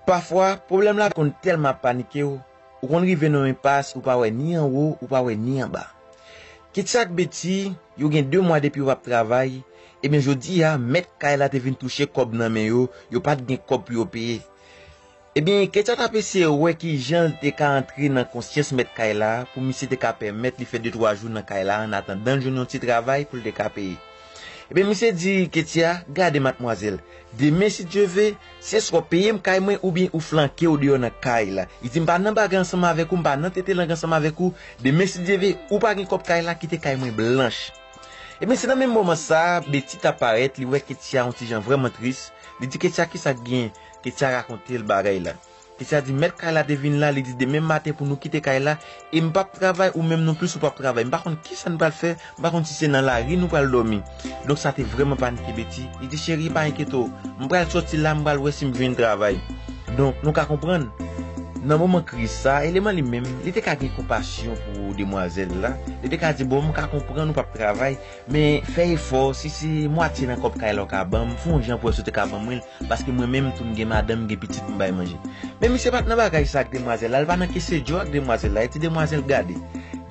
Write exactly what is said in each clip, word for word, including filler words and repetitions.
Pafwa, pwoblèm la konn tèlman ap panike w, ou konn rive nan yon enpas, ou pa wè ni anwo, ou pa wè ni anba. Ketya ak Betty, yo gen de mwa depi yo p ap travay, ebyen jodi a, mèt kay la te vin touche kòb nan men yo, yo pa t gen kòb pou yo peye. Ebyen, Ketya t ap eseye wè kijan l te ka antre nan konsyans mèt kay la, pou misye te ka pèmèt li fè de twa jou nan kay la, annatandan l jwenn yon ti travay pou l te ka peye. Ebyen, misye di Ketya, gade madmwazèl, demen si Dye ve, se swa w peye m kay mwen oubyen ou flanke w deyò nan kay la. Li di, m pa nan bagay ansanm avèk ou, m pa nan tete lang ansanm avèk ou, demen si Dye ve, ou pa gen kòb kay la, kite kay mwen blanch. Ebyen, se nan menm moman sa, Betty t ap parèt, li wè Ketya yon ti jan vrèman tris. Li di Ketya, kisa k gen? Ketya rakonte l bagay la. Ketya di, mèt kay la te vin la, li di, demen maten pou nou kite kay la, e m p ap travay, ou menm non plis ou p ap travay. M pa konn kisa n pral fè, m pa konn si se nan lari nou pral dòmi. Donk sa te vrèman panike Betty. Li di, cheri, pa enkyete w, m pral sòti la, m pral wè si m jwenn travay. Donk, nou ka konprann, nan moman kriz sa, Eleman li menm, li te ka gen konpasyon pou demwazèl la. Li te ka di, bon, m ka konprann ou p ap travay, men fè efò, si se mwatye nan kòb kay la w ka ban m, fè yon jan pou wè si w te ka ban mwen l, paske mwen menm tou m gen madanm, m gen pitit pou m bay manje. Men misye pa t nan bagay sa ak demwazèl la, li pa nan kesye djò ak demwazèl la, li di demwazèl, gade,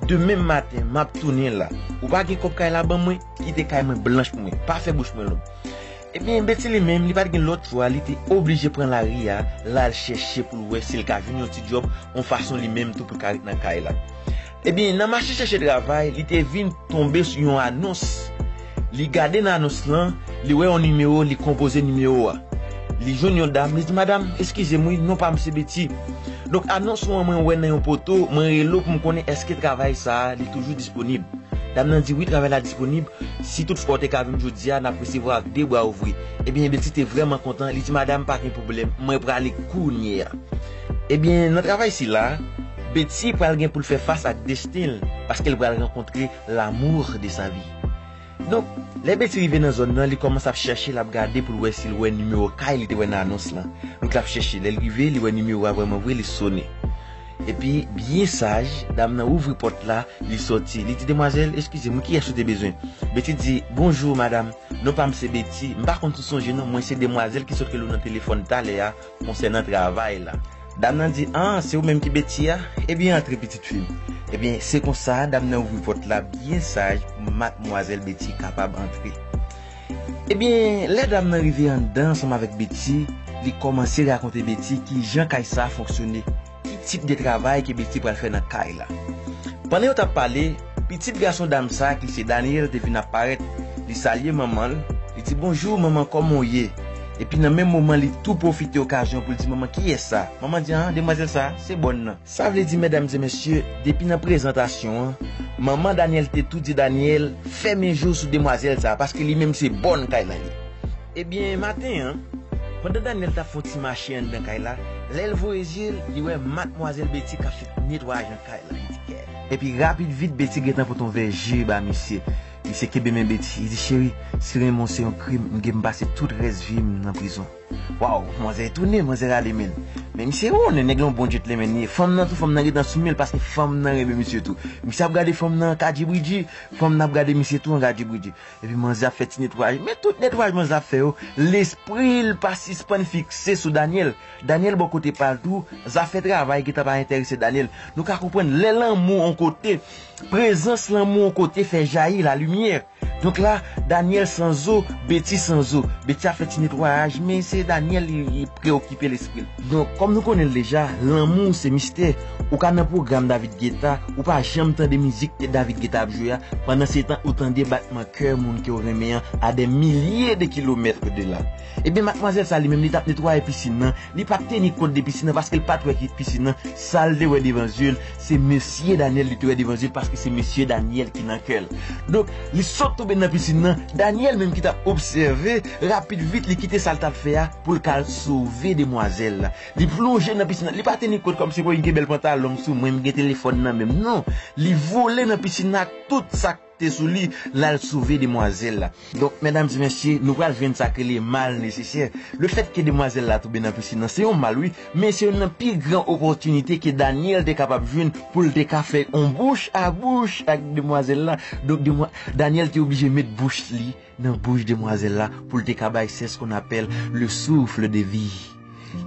demen maten, m ap tounen la, ou pa gen kòb kay la ban mwen, kite kay mwen blanch pou mwen, pa fè bouch mwen long. Ebyen, Betty li menm, li pa t gen lòt chwa, li te oblije pran lari a, l al chèche pou l wè si l ka jwenn yon ti djòb, yon fason li menm tou pou l ka ret nan kay la. Ebyen, nan mache chèche travay, li te vin tonbe sou yon anons. Li gade nan anons lan, li wè yon nimewo, li konpoze nimewo a. Li jwenn yon dam, li di, madam, eskize m wi, non pa m se Betty. Donk, anons ou an mwen wè nan yon poto, mwen rele w pou m konnen èske travay sa a, li toujou disponib. Dam nan di, wi, travay la disponib. Si toutfwa w te ka vin jodi a, n ap resevwa w ak de bra ouvri. Ebyen, Betty te vrèman kontan. Li di, madanm, pa gen pwoblèm. Mwen prale kounye a. Ebyen, nan travay sila, Betty pral gen pou l fè fas ak desten l, paske l pral rankontre l'amour de sa vie. Donk, lè Betty rive nan zòn nan, li kòmanse ap chèche, l ap gade pou l wè si l wè nimewo kay li te wè nan anons lan. Donk, l ap chèche. Lè l rive, li wè nimewo a vrèman vre, li sone. Epi, byen saj, dam nan ouvri pòt la, li sòti. Li di, demwazèl, eskize m, kiyès ou te bezwen? Betty di, bonjou, madanm. Non pa m se Betty. M pa konn si w sonje non, mwen se demwazèl ki sot rele w nan telefòn talè a konsènan travay la. Dam nan di, an, se ou menm ki Betty a? Ebyen, antre, pitit fi m. Ebyen, se konsa, dam nan ouvri pòt la byen saj pou madmwazèl Betty kapab antre. Ebyen, lè dam nan rive anndan ansanm avèk Betty, li kòmanse rakonte Betty kijan kay sa a fonksyone, ki tip de travay ke Betty pral fè nan kay la. Pandan yo t ap pale, pitit gason dam sa a ki se Daniel te vin ap parèt. Li salye manman l, li di, bonjou, manman, kòman w ye? Epi nan menm moman, li tou pwofite okazyon pou l di, manman, kiyès sa? Manman di, an, demwazèl sa a, se bòn nan. Sa vle di, medam e mesye, depi nan prezantasyon an, manman Daniel te tou di Daniel, fèmen je w sou demwazèl sa a, paske li menm se bòn kay la ye. Ebyen, maten an, pandan Daniel t ap fè yon ti mache anndan kay la, lè l voye zye l, li wè madmwazèl Betty k ap fè netwayaj nan kay la. Li di, kè. Epi rapid vit, Betty gentan pote yon vè ji ba misye. Misye kenbe men Betty. Li di, cheri, si renmen w se yon krim, m gen m pase tout rès vi m nan prizon. Waw, manzè tounen, manzè rale men l. Men misye, o, nèg lan yon bon djentlemen li ye. Fanm nan tou, fanm nan gentan sou men l paske fanm nan renmen misye tou. Misye ap gade fanm nan an kadjibridji, fanm nan ap gade misye tou an kadjibridji. Epi manzè ap fè ti netwayaj. Men tout netwayaj manzè ap fè yo, lespri l pa sispann fikse sou Daniel. Daniel bò kote pa l tou, zafè travay gentan pa enterese Daniel. Nou ka konprann lè lanmou on kote, prezans lanmou on kote fè jayi lalimyè. Donk la, Daniel san zo, Betty san zo. Betty ap fè ti netwayaj, men se Daniel li, li preokipe lespri l. Donk, kòm nou konnen l deja, lanmou se mistè. Ou ka nan pwogram David Guetta, ou pa janm tande mizik ke David Guetta ap jwe a, pandan se tan ou tande batman kè moun ke w renmen an a dè milye de kilomèt de la. Ebyen, madmwazèl sa li menm, li t ap netwaye pisin nan, li pa t teni kont de pisin nan, paske l pa t wè ki pisin nan, sa l te wè devan zye l, se mesye Daniel li te wè devan zye l, paske se mesye Daniel ki nan kè l. Donk, li sot tonbe nan pisin nan, Daniel menm ki t ap obsève, rapid vit, li kite sa l t ap fè a, pou l ka al sove demwazèl la. Li plonje nan pisin nan, li pa teni kont kòmsi, bon, m gen bèl pantalon m sou mwen, m gen telefòn nan men m, non. Li vole nan pisin nan ak tout sa k te sou li, l al sove demwazèl la. Donk, medam e mesye, nou pral jwenn sa k rele mal nesesè. Lefètke demwazèl la tonbe nan pisin nan, se yon mal, wi, men se youn nan pi gran opòtinite ke Daniel te kapab jwenn pou l te ka fè yon bouch a bouch ak demwazèl la. Donk, demwa-, Daniel te oblije met bouch li nan bouch demwazèl la pou l te ka bay, c'est ce qu'on appelle le souffle de vie.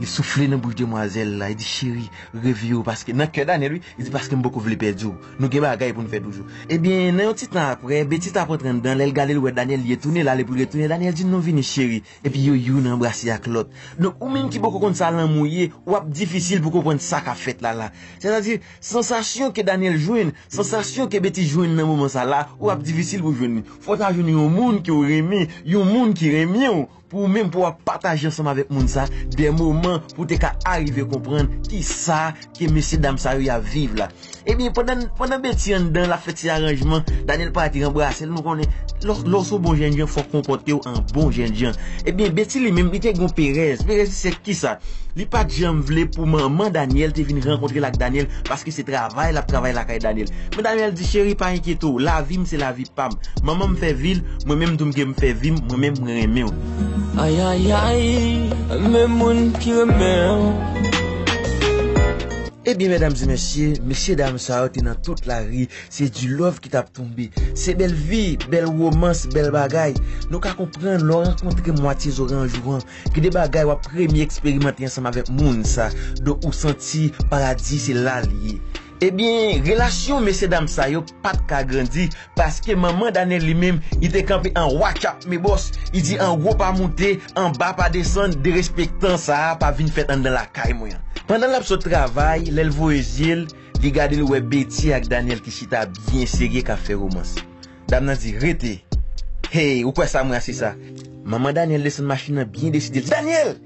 Li soufle nan bouch demwazèl la, li di, "Cheri, reveye w paske," nan kè Daniel, wi, li di, "Paske m poko vle pèdi w. Nou gen bagay pou n fè toujou." Ebyen, nan yon ti tan apre, Betty t ap antre anndan, lè l gade, l wè Daniel, li retounen, l ale pou l retounen. Daniel di, "Non, vini, cheri." Epi yo youn anbrase ak lòt. Donk, ou menm ki poko konn sa lanmou ye, w ap difisil pou konprann sa k ap fèt la la. Sètadi, sansasyon ke Daniel jwenn, sansasyon ke Betty jwenn nan moman sa la, w ap difisil pou jwenn li. Fò w ta jwenn yon moun ke w renmen, yon moun ki renmen w, pou ou menm pou w ap pataje ansanm avèk moun sa, de moman pou w te ka arive konprann ki sa ke mesye dam sa yo y ap viv la. Ebyen, pandan, pandan Betty anndan, l ap fè ti aranjman, Daniel parèt, li ranbrase l, nou konnen, lè, lè w se yon bon jènjan, fò w konpòte w an bon jènjan. Ebyen, Betty li menm, li te gen yon perèz. Perèz li se kisa? Li pa t janm vle pou manman Daniel te vin rankontre l ak Daniel, paske se travay l ap travay lakay Daniel. Men Daniel di, "Cheri, pa enkyete w, lavi m se lavi pa m. Manman m fè vi l, mwen menm tou m gen m fè vi m, mwen menm mwen renmen w." Ayayay, men moun ki renmen w. Ebyen, medam e mesye, mesye dam sa yo te nan tout lari, se du love ki t ap tonbe. Se bèl vi, bèl womans, bèl bagay. Nou ka konprann lè w rankontre mwatye zoranj ou an, gen de bagay w ap premye eksperimante ansanm avèk moun sa. Donk, ou santi paradi se la l ye. Ebyen, relasyon mesye dam sa yo pa t ka grandi, paske manman Daniel li menm, li te kanpe an wa k ap mebòs, li di an wo pa moute, an ba pa desann, derespektan sa a pa vin fèt anndan lakay mwen an. Pandan l ap sot travay, lè l voye zye l, li gade, l wè Betty ak Daniel ki chita byen serye k ap fè womans. Dam nan di, "Rete." "Hey, ou kwè sa mwen a se sa?" Manman Daniel desann machin nan byen deside, l di, "Daniel!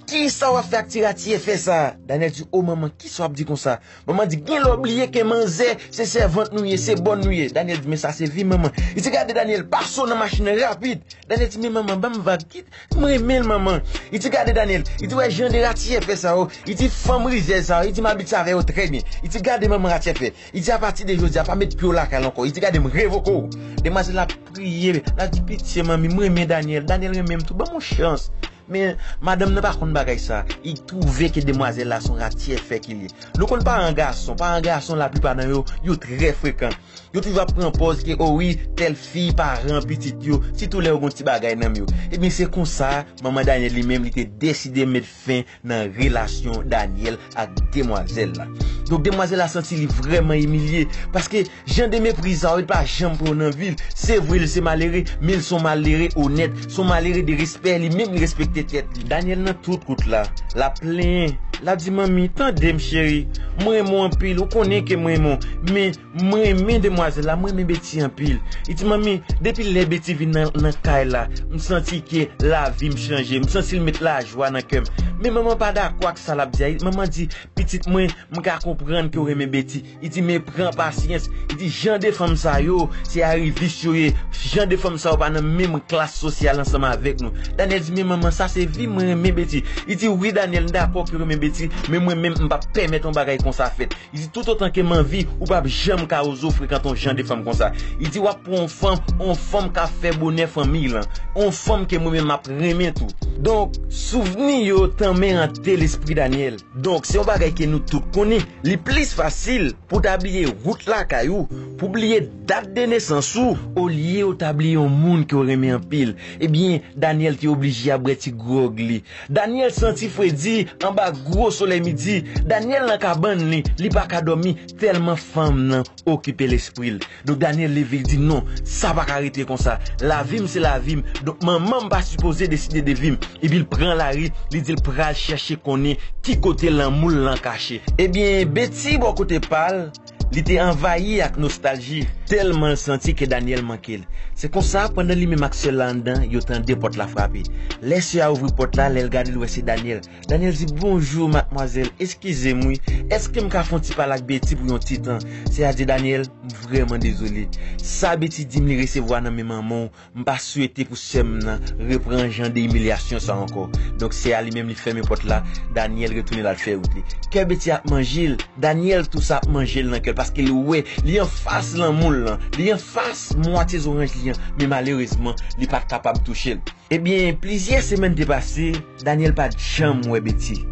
Kisa w ap fè ak ti rati fè sa a?" Daniel di, "O manman, kisa w ap di konsa?" Manman di, "Gen lè w bliye ke manzè, se sèvant nou ye, se bòn nou ye." Daniel di, "Men sa se vi, manman." Li di, "Gade, Daniel, pase w nan machin nan rapid." Daniel di, "Men manman, ban m vag, kit, mwen renmen l, manman." Li di, "Gade, Daniel." Li di, "Wè jan de rati fè sa yo." Li di, "Fanm rizèz sa yo." Li di, "M abitye avè yo trè byen." Li di, "Gade manman rati fè." Li di, "Apati de jodi a, pa met pye w lakay la ankò." Li di, "Gade, m revoke w." Demwazèl la priye, la di, "Pitye, manmi, m renmen Daniel. Daniel renmen m tou. Ban m yon chans." Men, madanm nan pa konn bagay sa. Li twouve ke demwazèl la se yon rati fè ke l ye. Nou konn paran gason. Paran gason, laplipa nan yo, yo trè frekan. Yo toujou ap pran pòz ke, o wi, tèl fi paran pitit yo, sitou lè yo gon ti bagay nan men yo. Ebyen, se konsa, manman Daniel li menm, li te deside met fen nan relasyon Daniel ak demwazèl la. Donk, demwazèl la santi li vrèman imilye, paske jan de mepri sa yo, li pa janm pran nan vi l. Se vre, l se malere, men l se yon malere onèt, se yon malere de respè, li menm li respekte tèt li. Daniel nan tout kout la, l ap plenyen, l ap di, "Manmi, tande m, cheri, mwen renmen w anpil, ou konnen ke mwen renmen w, men mwen renmen demwazèl la, mwen renmen Betty anpil." Li di, "Manmi, depi lè Betty vin nan, nan kay la, m santi ke lavi m chanje, m santi l met lajwa nan kè m." Men manman pa dakò ak sa l ap di a. Manman di, "Pitit mwen, m ka konprann ke w renmen Betty." Li di, "Men pran pasyans." Li di, "Jan de fanm sa yo, se arivis yo ye. Jan de fanm sa yo pa nan menm klas sosyal ansanm avèk nou." Daniel di, "Men manman, sa se vi, mwen renmen Betty." Li di, "Wi, Daniel, m dakò ke w renmen Betty, men mwen menm, m p ap pèmèt yon bagay konsa fèt." Li di, "Toutotan ke m an vi, ou p ap janm ka oze w frekante yon jan de fanm konsa." Li di, "W ap pran yon fanm, yon fanm k ap fè bonè fanmi lan, yon fanm ke mwen menm m ap renmen tou." Donk, souvni yo tanmen ante lespri Daniel. Donk, se yon bagay ke nou tout konnen. Li plis fasil pou w ta bliye wout lakay ou, pou w bliye dat de nesans ou, olye w ta bliye yon moun ke w renmen anpil. Ebyen, Daniel te oblije ap bwè ti gwòg li. Daniel santi fredi anba gwo solèy midi. Daniel nan kabann li, li pa ka dòmi tèlman fanm nan okipe lespri l. Donk, Daniel leve, li di, "Non, sa pa ka rete konsa. Lavi m se lavi m. Donk, manman m pa sipoze deside de vi m." Epi l pran lari, li di l pral chèche konnen ki kote lanmou l lan kache. Ebyen, Betty, bò kote pa l, li te anvayi ak nostalji, tèlman l santi ke Daniel manke l. Se konsa, pandan li menm ak sè l la anndan, yo tande pòt la frape. Lè sè a ouvri pòt la, lè l gade, l wè se Daniel. Daniel di, "Bonjou, madmwazèl. Eskize m, wi. Èske m ka fè yon ti pale ak Betty pou yon ti tan?" Sè a di, "Daniel, m vrèman dezole. Sa Betty di m li resevwa nan men manman w, m pa swete pou sè m nan repran jan de imilyasyon sa ankò." Donk, sè a li menm, li fèmen pòt la. Daniel retounen l al fè wout li. Kè Betty ap manje l. Daniel tou sa ap manje l nan kè l, paske li wè, li anfas lanmou l lan. Li anfas mwatye zoranj li an. Men malerezman, li pa t kapab touche l. Ebyen, plizyè semèn te pase, Daniel pa t janm wè Betty.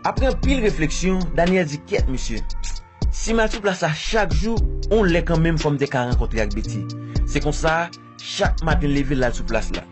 Apre anpil refleksyon, Daniel di, "Kyèt, mesye. Si m al sou plas la chak jou, yon lè kanmenm fò m te ka rankontre ak Betty." Se konsa, chak maten l leve, l al sou plas la.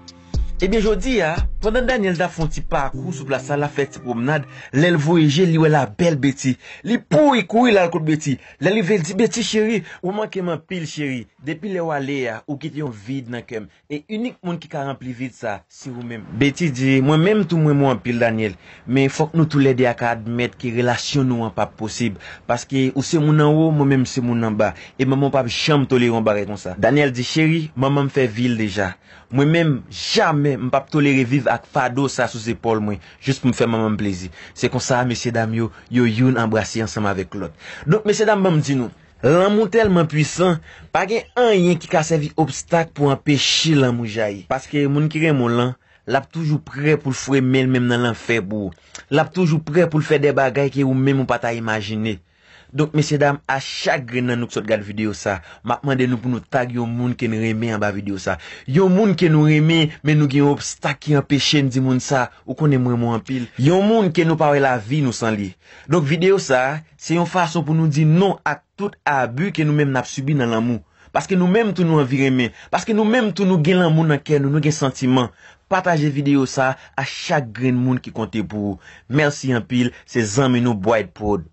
Ebyen, jodi a, pandan Daniel t ap fè yon ti pakou sou plas la, l ap fè ti pwomnad, lè l voye je l, li wè la bèl Betty. Li pouri kouri l al kot Betty. Lè l rive, l di, Betty cheri, ou manke m anpil, cheri. Depi lè w ale a, ou kite yon vid nan kè m. E inik moun ki ka ranpli vid sa, se ou menm. Betty di, mwen menm tou m renmen w anpil, Daniel. Men fòk nou toulède a ka admèt ke relasyon nou an p ap posib. Paske ou se moun anwo, mwen menm se moun anba. E manman w p ap janm tolere yon bagay konsa. Daniel di, cheri, manman m fè vi l deja. Mwen menm, jamè m p ap tolere viv ak fado sa sou zepòl mwen, jis pou m fè manman m plezi. Se konsa, mesye dam yo, yo youn anbrase ansanm avèk lòt. Donk, mesye dam, ban m di nou, lanmou tèlman pwisan, pa gen anyen ki ka sèvi obstak pou anpeche lanmou jayi. Paske moun ki renmen w lan, l ap toujou prè pou l foure men l menm nan lanfè pou ou. L ap toujou prè pou l fè de bagay ke ou menm ou pa ta imajine. Donk, mesye dam, a chak grenn nan nou ki sot gad videyo sa, m ap mande nou pou nou tag yon moun ke n renmen anba videyo sa. Yon moun ke nou renmen, men nou gen yon obstak ki anpeche n di moun sa, ou konnen m renmen w anpil. Yon moun ke nou pa wè lavi nou san li. Donk, videyo sa, se yon fason pou nou di non ak tout abi ke nou menm n ap sibi nan lanmou. Paske nou menm tou nou anvi renmen. Paske nou menm tou nou gen lanmou nan kè nou, nou gen santiman. Pataje videyo sa a chak grenn moun ki konte pou ou. Mèsi anpil, se zanmi nou Bright Prod.